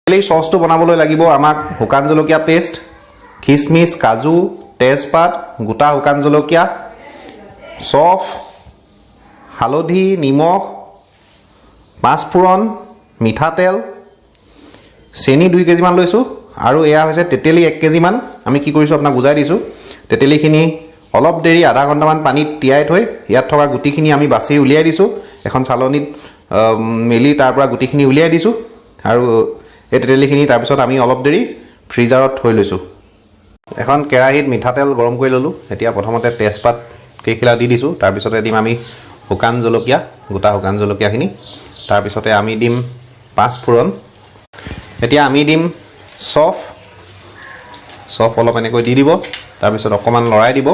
তেতেলীৰ চচটো বনাবলৈ লাগিব আমাক শুকান জলকীয়া পেষ্ট, খিচমিচ, কাজু, তেজপাত, গোটা শুকান জলকীয়া, চফ, হালধি, নিমখ, পাঁচফোৰণ, মিঠাতেল, চেনি 2 কেজিমান লৈছোঁ আৰু এয়া হৈছে তেতেলী 1 কেজিমান। আমি কি কৰিছোঁ আপোনাক বুজাই দিছোঁ। তেতেলীখিনি অলপ দেৰি আধা ঘণ্টামান পানীত তিয়াই থৈ ইয়াত থকা গুটিখিনি আমি বাছি উলিয়াই দিছোঁ। এখন চালনীত মেলি তাৰ পৰা গুটিখিনি উলিয়াই দিছোঁ আৰু এই তেতেলীখিনি তাৰপিছত আমি অলপ দেৰি ফ্ৰিজাৰত থৈ লৈছোঁ। এখন কেৰাহীত মিঠাতেল গৰম কৰি ল'লোঁ। এতিয়া প্ৰথমতে তেজপাত কেইখিলা দি দিছোঁ। তাৰপিছতে দিম আমি শুকান জলকীয়া, গোটা শুকান জলকীয়াখিনি। তাৰপিছতে আমি দিম পাঁচফোৰণ। এতিয়া আমি দিম চফ। চফ অলপ এনেকৈ দি দিব, তাৰপিছত অকণমান লৰাই দিব।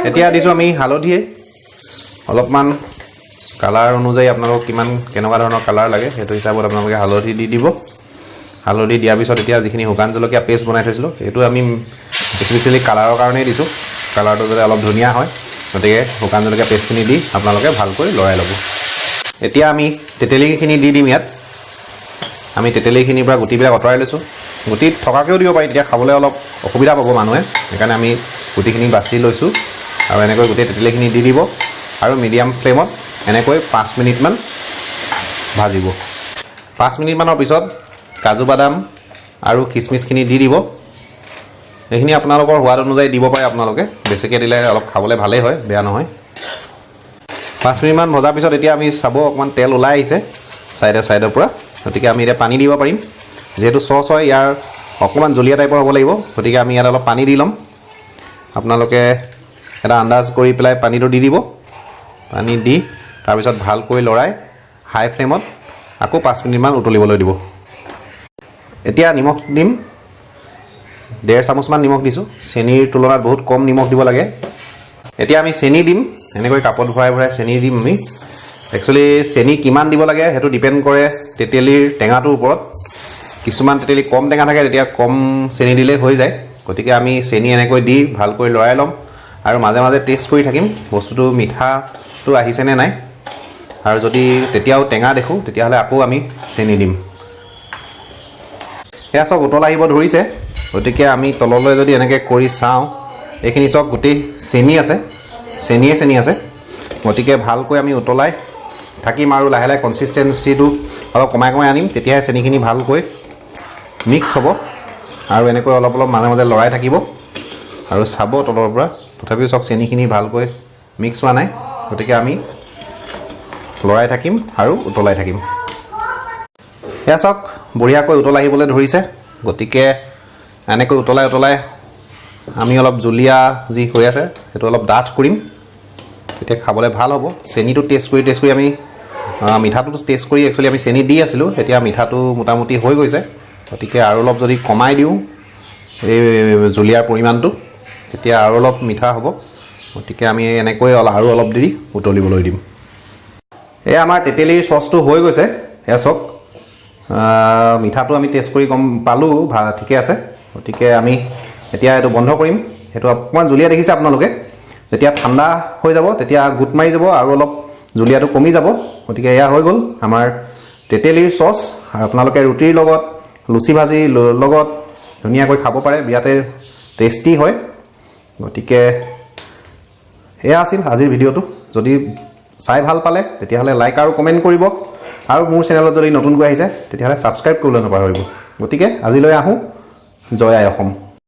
এতিয়া দিছোঁ আমি হালধিয়ে অলপমান। কালাৰ অনুযায়ী আপোনালোকক কিমান কেনেকুৱা ধৰণৰ কালাৰ লাগে, সেইটো হিচাপত আপোনালোকে হালধি দি দিব। হালধি দিয়াৰ পিছত এতিয়া যিখিনি শুকান জলকীয়া পেষ্ট বনাই থৈছিলোঁ, সেইটো আমি স্পেচিয়েলি কালাৰৰ কাৰণেই দিছোঁ, কালাৰটো যাতে অলপ ধুনীয়া হয়। গতিকে শুকান জলকীয়া পেষ্টখিনি দি আপোনালোকে ভালকৈ লৰাই ল'ব। এতিয়া আমি তেতেলীখিনি দি দিম ইয়াত। আমি তেতেলীখিনিৰ পৰা গুটিবিলাক আঁতৰাই লৈছোঁ। গুটি থকাকৈও দিব পাৰি, তেতিয়া খাবলৈ অলপ অসুবিধা পাব মানুহে। সেইকাৰণে আমি গুটিখিনি বাছি লৈছোঁ আৰু এনেকৈ গোটেই তেতেলীখিনি দি দিব আৰু মিডিয়াম ফ্লেমত এনেকৈ 5 মিনিটমান ভাজিব। 5 মিনিটমানৰ পিছত কাজু বাদাম আৰু খিচমিচখিনি দি দিব। এইখিনি আপোনালোকৰ সোৱাদ অনুযায়ী দিব পাৰে আপোনালোকে। বেছিকৈ দিলে অলপ খাবলৈ ভালেই হয়, বেয়া নহয়। 5 মিনিটমান ভজাৰ পিছত এতিয়া আমি চাব, অকণমান তেল ওলাই আহিছে ছাইডে ছাইডৰ পৰা। গতিকে আমি এতিয়া পানী দিব পাৰিম। যিহেতু চচ হয়, ইয়াৰ অকণমান জলীয়া টাইপৰ হ'ব লাগিব। গতিকে আমি ইয়াত অলপ পানী দি ল'ম। আপোনালোকে এটা আন্দাজ কৰি পেলাই পানীটো দি দিব। পানী দি তাৰপিছত ভালকৈ লৰাই হাই ফ্লেমত আকৌ 5 মিনিটমান উতলিবলৈ দিব। এতিয়া নিমখ দিম। 1.5 চামুচমান নিমখ দিছোঁ। চেনিৰ তুলনাত বহুত কম নিমখ দিব লাগে। এতিয়া আমি চেনি দিম। এনেকৈ কাপত ভৰাই ভৰাই চেনি দিম আমি। একচুৱেলি চেনি কিমান দিব লাগে, সেইটো ডিপেণ্ড কৰে তেতেলীৰ টেঙাটোৰ ওপৰত। কিছুমান তেতেলী কম টেঙা থাকে, তেতিয়া কম চেনি দিলেই হৈ যায়। গতিকে আমি চেনি এনেকৈ দি ভালকৈ লৰাই ল'ম আৰু মাজে মাজে টেষ্ট কৰি থাকিম, বস্তুটো মিঠাটো আহিছেনে নাই। আৰু যদি তেতিয়াও টেঙা দেখোঁ, তেতিয়াহ'লে আকৌ আমি চেনি দিম। সেয়া চব উতল আহিব ধৰিছে। গতিকে আমি তললৈ যদি এনেকৈ কৰি চাওঁ, এইখিনি চব গোটেই চেনি আছে, চেনিয়ে চেনি আছে। গতিকে ভালকৈ আমি উতলাই থাকিম আৰু লাহে লাহে কনচিষ্টেঞ্চিটো অলপ কমাই কমাই আনিম। তেতিয়াহে চেনিখিনি ভালকৈ মিক্স হ'ব। আৰু এনেকৈ অলপ অলপ মাজে মাজে লৰাই থাকিব আৰু চাব তলৰ পৰা। তথাপিও চাওক, চেনিখিনি ভালকৈ মিক্স হোৱা নাই। গতিকে আমি লৰাই থাকিম আৰু উতলাই থাকিম। এয়া চাওক, বঢ়িয়াকৈ উতল আহিবলৈ ধৰিছে। গতিকে এনেকৈ উতলাই উতলাই আমি অলপ জুলীয়া যি হৈ আছে, সেইটো অলপ ডাঠ কৰিম। তেতিয়া খাবলৈ ভাল হ'ব। চেনিটো টেষ্ট কৰি টেষ্ট কৰি আমি মিঠাটো টেষ্ট কৰি একচুৱেলি আমি চেনি দি আছিলোঁ। এতিয়া মিঠাটো মোটামুটি হৈ গৈছে। গতিকে আৰু অলপ যদি কমাই দিওঁ এই জুলীয়াৰ পৰিমাণটো, তেতিয়া আৰু অলপ মিঠা হ'ব। গতিকে আমি এনেকৈ আৰু অলপ দেৰি উতলিবলৈ দিম। এয়া আমাৰ তেতেলীৰ চচটো হৈ গৈছে। এয়া চাওক, মিঠাটো আমি টেষ্ট কৰি গম পালোঁ, ঠিকে আছে। গতিকে আমি এতিয়া এইটো বন্ধ কৰিম। সেইটো অকণমান জুলীয়া দেখিছে আপোনালোকে। যেতিয়া ঠাণ্ডা হৈ যাব, তেতিয়া গোট মাৰি যাব আৰু অলপ জুলীয়াটো কমি যাব। গতিকে এয়া হৈ গ'ল আমাৰ তেতেলীৰ চচ। আৰু আপোনালোকে ৰুটিৰ লগত, লুচি ভাজিৰ লগত ধুনীয়াকৈ খাব পাৰে। বিৰাটেই টেষ্টি হয়। গতিকে এয়া আছিল আজিৰ ভিডিঅ'টো। যদি চাই ভাল পালে, তেতিয়াহ'লে লাইক আৰু কমেণ্ট কৰিব আৰু মোৰ চেনেলত যদি নতুনকৈ আহিছে, তেতিয়াহ'লে ছাবস্ক্ৰাইব কৰিবলৈ নাপাহৰিব। গতিকে আজিলৈ আহোঁ। জয় আই অসম।